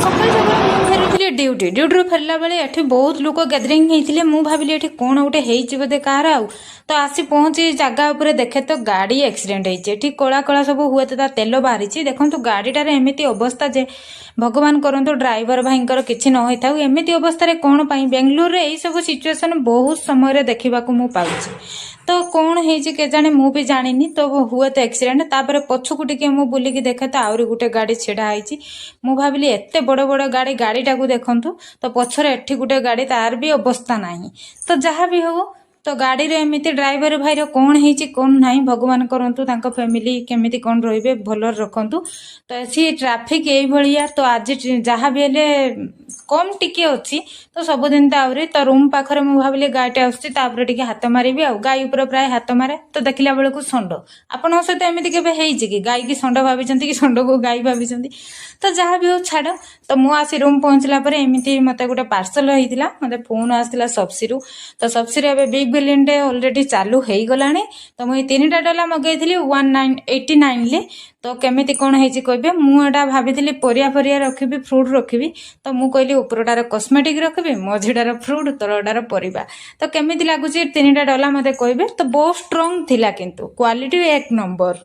ସକାଳୁ ସକାଳୁ ମୁଁ ଫେରୁଥିଲି ଡ୍ୟୁଟି। ଡ୍ୟୁଟିରୁ ଫେରିଲା ବେଳେ ଏଠି ବହୁତ ଲୋକ ଗ୍ୟାଦରିଂ ହେଇଥିଲେ। ମୁଁ ଭାବିଲି, ଏଠି କ'ଣ ଗୋଟେ ହେଇଛି ବୋଧେ କାହାର। ଆଉ ତ ଆସି ପହଞ୍ଚି ଜାଗା ଉପରେ ଦେଖେ ତ ଗାଡ଼ି ଆକ୍ସିଡେଣ୍ଟ ହେଇଛି। ଏଠି କଳା କଳା ସବୁ ହୁଏତ ତା ତେଲ ବାହାରିଛି। ଦେଖନ୍ତୁ, ଗାଡ଼ିଟାରେ ଏମିତି ଅବସ୍ଥା ଯେ ଭଗବାନ କରନ୍ତୁ ଡ୍ରାଇଭର ଭାଇଙ୍କର କିଛି ନ ହେଇଥାଉ। ଏମିତି ଅବସ୍ଥାରେ କ'ଣ ପାଇଁ ବେଙ୍ଗଲୁରୁରେ ଏଇସବୁ ସିଚୁଏସନ୍ ବହୁତ ସମୟରେ ଦେଖିବାକୁ ମୁଁ ପାଉଛି। ତ କ'ଣ ହେଇଛି କେଜାଣି, ମୁଁ ବି ଜାଣିନି। ତ ହୁଏତ ଆକ୍ସିଡେଣ୍ଟ। ତାପରେ ପଛକୁ ଟିକେ ମୁଁ ବୁଲିକି ଦେଖେ ତ ଆହୁରି ଗୋଟେ ଗାଡ଼ି ଛିଡ଼ା ହେଇଛି। ମୁଁ ଭାବିଲି, ଏତେ ବଡ଼ ବଡ଼ ଗାଡ଼ି, ଗାଡ଼ିଟାକୁ ଦେଖନ୍ତୁ। ତ ପଛରେ ଏଠି ଗୋଟେ ଗାଡ଼ି, ତାର ବି ଅବସ୍ଥା ନାହିଁ। ତ ଯାହା ବି ହଉ, ତ ଗାଡ଼ିରେ ଏମିତି ଡ୍ରାଇଭର ଭାଇର କ'ଣ ହେଇଛି କ'ଣ ନାହିଁ, ଭଗବାନ କରନ୍ତୁ ତାଙ୍କ ଫ୍ୟାମିଲି କେମିତି କ'ଣ ରହିବେ, ଭଲରେ ରଖନ୍ତୁ। ତ ଏଠି ଟ୍ରାଫିକ୍ ଏଇଭଳିଆ। ତ ଆଜି ଯାହା ବି ହେଲେ କମ୍ ଟିକେ ଅଛି, ତ ସବୁଦିନ ତ ଆହୁରି। ତ ରୁମ୍ ପାଖରେ ମୁଁ ଭାବିଲି ଗାଈଟା ଆସୁଛି, ତାପରେ ଟିକେ ହାତ ମାରିବି। ଆଉ ଗାଈ ଉପରେ ପ୍ରାୟ ହାତ ମାରେ। ତ ଦେଖିଲା ବେଳକୁ ଷଣ୍ଡ। ଆପଣଙ୍କ ସହିତ ଏମିତି କେବେ ହେଇଛି କି, ଗାଈ କି ଷଣ୍ଡ ଭାବିଛନ୍ତି କି ଷଣ୍ଡକୁ ଗାଈ ଭାବିଛନ୍ତି? ତ ଯାହା ବି ହଉ, ଛାଡ଼। ତ ମୁଁ ଆସି ରୁମ୍ ପହଞ୍ଚିଲା ପରେ ଏମିତି ମୋତେ ଗୋଟେ ପାର୍ସଲ ହେଇଥିଲା। ମୋତେ ଫୋନ୍ ଆସିଥିଲା ସପ୍ସିରୁ। ତ ସପ୍ସିରେ ଏବେ ବିଗ୍ ବିଲିୟନ ଡେ ଅଲରେଡି ଚାଲୁ ହେଇଗଲାଣି। ତ ମୁଁ ଏଇ ତିନିଟା ଡଲା ମଗେଇଥିଲି 1989ରେ। ତ କେମିତି କ'ଣ ହେଇଛି କହିବେ। ମୁଁ ଏଇଟା ଭାବିଥିଲି ପରିବା ଫରିବା ରଖିବି, ଫ୍ରୁଟ୍ ରଖିବି। ତ ମୁଁ କହିଲି, ଉପରଟାର କସ୍ମେଟିକ୍ ରଖିବି, ମଝିଟାର ଫ୍ରୁଟ୍, ତଳଟାର ପରିବା। ତ କେମିତି ଲାଗୁଛି ତିନିଟା ଡଲା, ମୋତେ କହିବେ। ତ ବହୁତ ଷ୍ଟ୍ରଙ୍ଗ ଥିଲା କିନ୍ତୁ, କ୍ୱାଲିଟି ଏକ ନମ୍ବର।